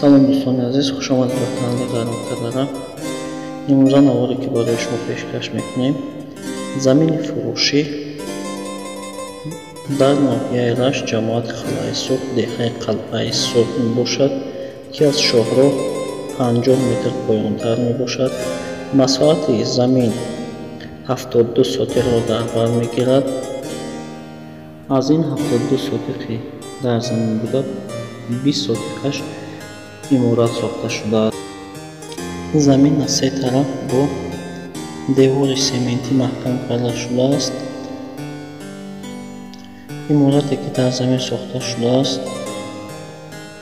Салом, дӯстони азиз, хушомадед ба канали Ғармтадара. Имрӯза наворе, ки барои шумо пешкаш мекунем, замини фурӯшӣ дар ноҳияи Рашт, ҷамоати Қалъаи Сурх, деҳаи Қалъаи Сурх мебошад, ки аз шоҳроҳ 50 метр поёнтар мебошад. Масоҳати замин 72 сотиқро дар бар мегирад. Аз ин 72 сотиқи дар замин буда, 20 сотиқаш иморат сохта шудааст. Замин аз се тараф бо девори сементӣ маҳкам карда шудааст. Иморате, ки дар замин сохта шудааст,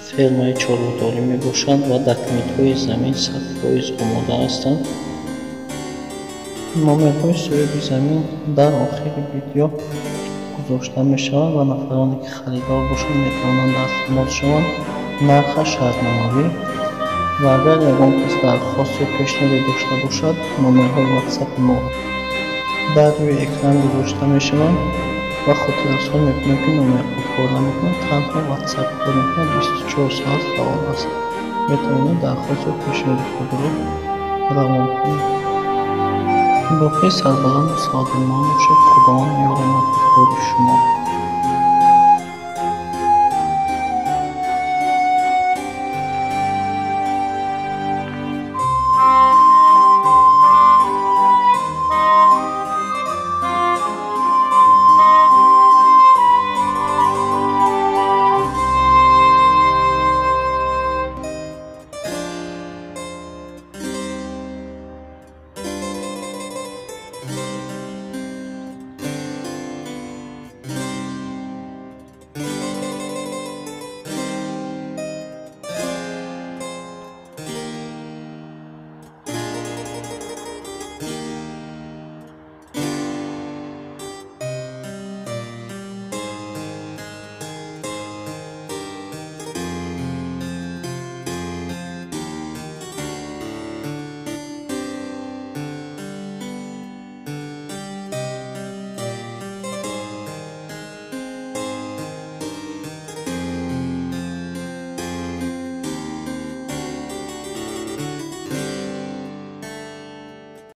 фермаи чорводорӣ мебошад ва документҳои замин 100% омода ҳастанд. Номерҳои соҳиби замин дар охири видео гузошта мешаванд ва нафароне, ки харидор бошанд, метавонанд дар тамос шаванд. Нархаш шартномавӣ ва агар ягон кас дархост ё пешниҳоде дошта бошад, номерҳои ватсапи мо дар рӯи экран гузошта мешаванд ва хотиррасон мекунем, ки номерҳо кор намекунанд, танҳо ватсап кор мекунад, 24 соат фаъол аст. Метавонед дархост ё пешниҳоди худро равон кунед. Боқӣ сарбаланду саодатманд бошед. Худованд ёру мададгори шумо.